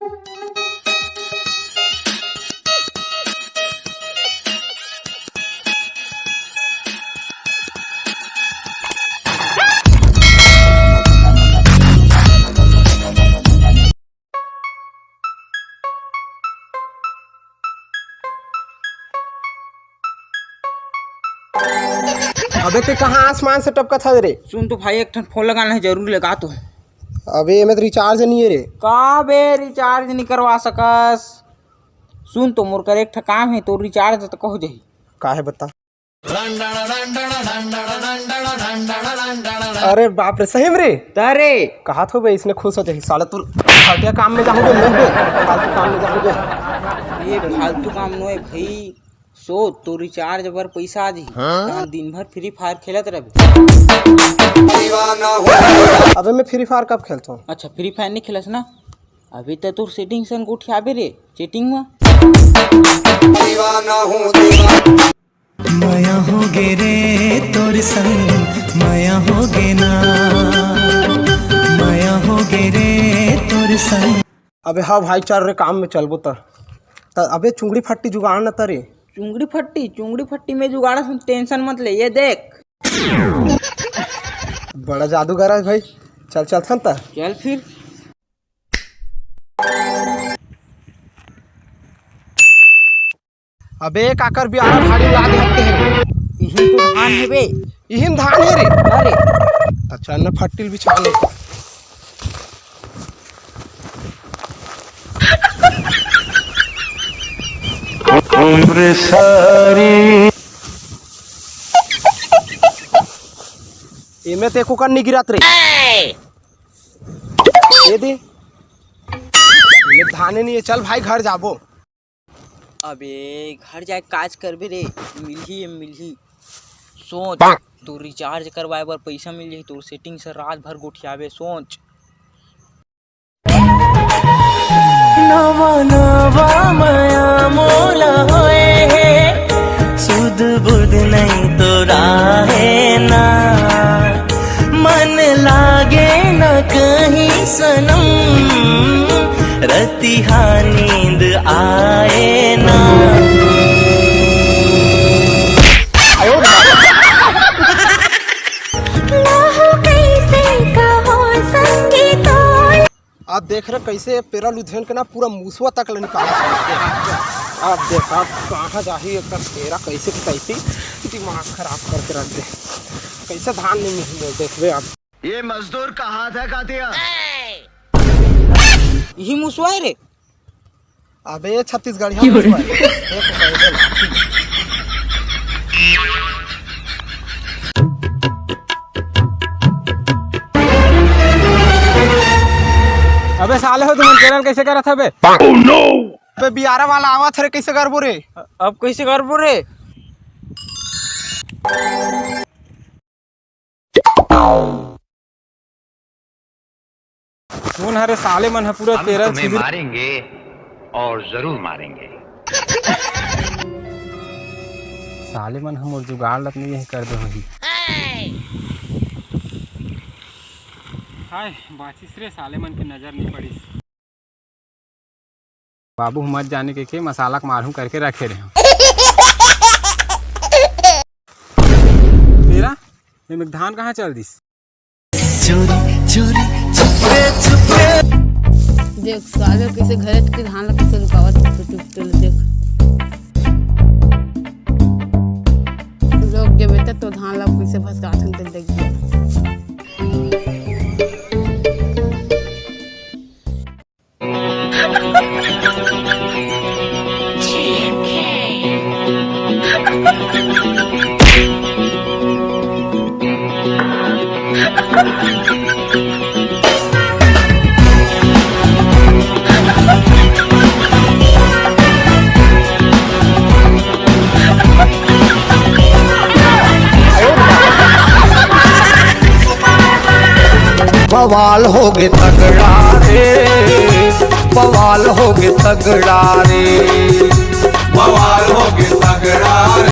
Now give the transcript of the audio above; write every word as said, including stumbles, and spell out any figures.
अबे ते कहाँ आसमान से टपकत हवे रे? सुन तो भाई, एक ठन फोन लगाना है, जरूर लगा तो। अबे एमे तो रिचार्ज नहीं है रे। का बे रिचार्ज नहीं करवा सकस? सुन तो मोर कर एक ठन काम है, तो रिचार्ज तो कहो जाही। का है बता? अरे बाप रे, सही में रे? तरे कहा थो बे, इसने खुश हो जाही साला। तू फालतू काम में जाहूँ बे, मैं बे फालतू काम में जाहूँ बे। ये फालतू काम नोहे भाई। सो तो रिचार्ज बर पैसा आ जाही, हाँ? तहन दिन भर फ्री फायर खेलत रहबे। अबे मैं फ्री फायर कब खेलता हूँ? अच्छा, फ्री फायर नहीं खेलस ना? अभी तो तोर सेटिंग संग गोठियाबे रे, चैटिंग में। मया होगे रे तोर संग, मया होगे ना, मया होगे रे तोर संग। अबे हाँ भाई, चल रे, काम में चलबो त। त अबे चुंगड़ी फट्टी जुगाड़ न त रे। चुंगड़ी फट्टी, चुंगड़ी फट्टी में जुगाड़, हम टेंशन मत ले, ये देख। बड़ा जादूगर है भाई, चल चलथन त। चल फिर। अबे काकर बियारा भारी ला दे हत्ते हे। इही तो धान हे बे। इही में धान हे रे। अरे। अच्छा, न फट्टिल बिछा ले। उम्र सारी। एमे ते एको कन नहीं गिरात रे। ये दे। एमे धाने नहीं है, चल भाई घर जाबो। अबे घर जाके काज करबे रे, मिलही ए मिलही। सोच, तोर रिचार्ज करवाए बर पइसा मिल जाही, तोर सेटिंग से रात भर गोठियाबे, सोच। नवा नवा मया मोला होए हे, सुध बुध नहीं तोरा हे ना। मन लागे न कहीं सनम, रतिहा नींद आए ना। लहू कैसे कहो संगी तोर। आप देख रहे कैसे पेरा लुधियान के ना पूरा मुसवा तक ले निकाला। आप देख, आप कहाँ जाही, एक पेरा कैसे की तैसी दिमाग खराब करके रख दे। कैसे धान नहीं मिल, देखबे आप। ये मजदूर का हाथ है कातिया। यही मुसवा है रे। अबे छत्तीसगढ़िया मुसवा है। एक पैदल हाथी। अबे साले हो, तुमन चैनल कैसे करत हबे? Oh no! अबे बियारा वाला आवत हरे, कैसे करबो रे? अब कैसे करबो रे? सुन हरे साले मन ह पूरा हम तेरा तुम्हें छिद्र मारेंगे और जरूर मारेंगे। साले मन ह मोर जुगाड़ लत नहीं यही कर दे होही। हाय, बाचिस रे, साले मन के नजर नहीं पड़िस। बाबू ह मत जाने के, के मसाला के मारहूं करके रखे रहे। तेरा, एमे धान कहाँ चल दिस? चोरी चोरी, छुपे छुपे। देख साले कैसे घरे के धान ला कैसे लुकावत हे, चुप चुप ले देख। लोग के बेटा तो धान ला कैसे भसकात हन, देख देख। बवाल होगे तगड़ा रे, बवाल होगे तगड़ा रे, बवाल होगे तगड़ा रे।